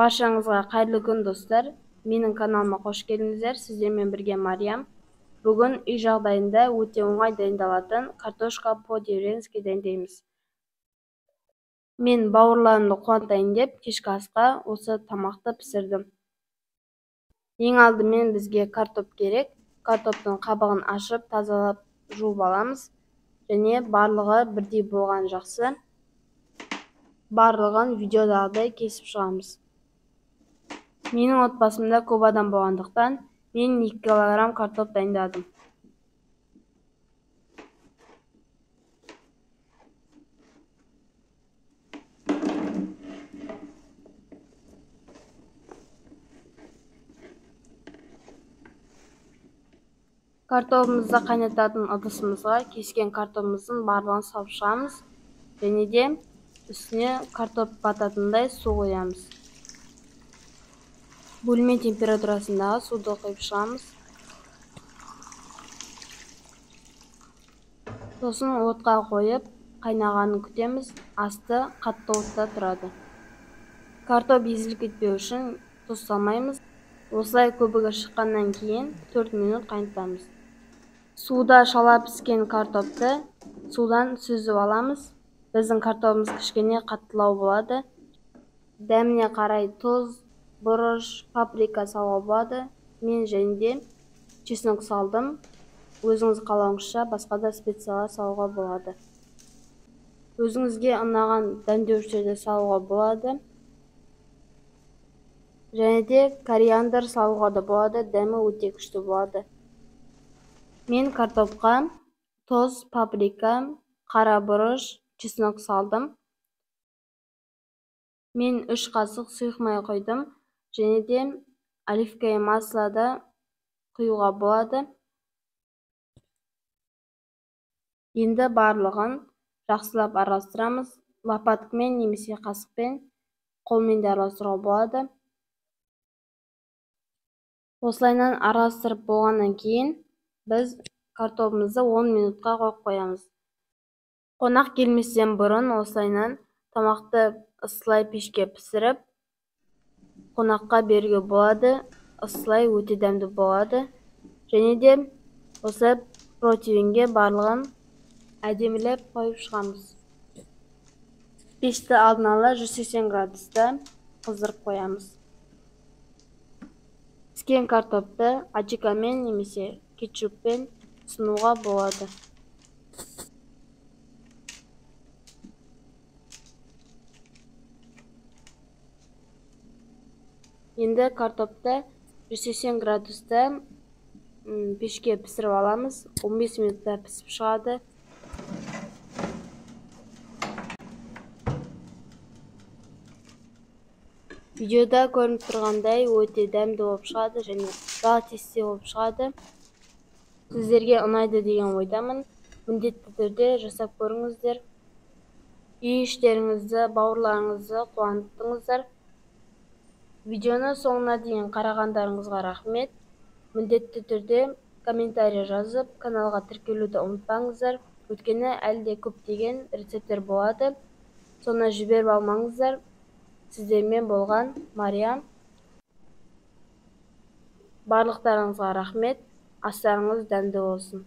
Баршаңызға қайырлы күн, достар. Менің каналыма қош келдіңіздер. Сіздермен бірге Мариям. Бүгін үй жағдайында өте оңай дайындалатын картошка по-деревенски дайындаймыз. Мен бауырларымды қуантайын деп кешкі асқа осы тамақты пісірдім. Ең алдымен бізге картоп керек. Картоптың қабығын ашып, тазалап, жуып аламыз. Және барлығы бірдей болған жақсы. Барлығын видеодағыдай кесіп шығамыз. Менің отбасымда көп адам болғандықтан, мен 2 килограмм картоп дайындадым. Картобымызды қайнататын ыдысымызға кескен картобымыздың барлығын салып шығамыз. Және де үстіне картоп бататындай су қоямыз. Бөлме температурасындағы суды құйып шығамыз. Сосын отқа қойып, қайнағанын күтеміз. Асты қатты отта тұрады. Картоп езіліп кетпеу үшін тұз салмаймыз. Осылай көбігі шыққаннан кейін 4 минут қайнатамыз. Суда шала піскен картопты судан сүзіп аламыз. Біздің картопымыз кішкене қаттылау болады. Дәміне қарай тұз, бұрыш, паприка салуға болады. Мен және де чеснок салдым. Өзіңіз қалауыңызша басқа да специялар салуға болады. Өзіңізге ұнаған дәмдеуіштерді салуға болады. Және де кориандр салуға да болады, дәмі өте күшті болады. Мен картопқа тұз, паприка, қара бұрыш, чеснок салдым. Мен 3 қасық сұйық май құйдым. Және де оливковое масло да құюға болады. Енді барлығын жақсылап араластырамыз. Лопаткамен немесе қасықпен, қолмен де араластыруға болады. Осылайынан араластырып болғаннан кейін біз картобымызды 10 минутқа қойып қоямыз. Қонақ келместен бұрын осылайынан тамақты ысылай пешке пісіріп, қонаққа беруге болады. Ысылай өте дәмді болады. Және де осы противенге барлығын әдемілеп қойып шығамыз. Пешті алдын ала 180 градуста қыздырып қоямыз. Піскен картопты аджикамен немесе кетчуппен ұсынуға болады. Енді картопты 180 градуста пешке пісіріп аламыз. 15 минутта пісіп шығады. Видеода көрініп тұрғандай өте дәмді болып шығады және золотистый болып шығады. Сіздерге ұнайды деген ойдамын. Міндетті түрде жасап көріңіздер. Үй іштеріңізді, бауырларыңызды қуанттыңыздар. Видеоны соңына дейін қарағандарыңызға рахмет. Міндетті түрде комментарий жазып, каналға тіркелуді ұмытпаңыздар. Өйткені әлі де көптеген рецепттер болады. Соны жіберіп алмаңыздар. Сіздермен болған Мариям. Барлықтарыңызға рахмет. Астарыңыз дәмді болсын.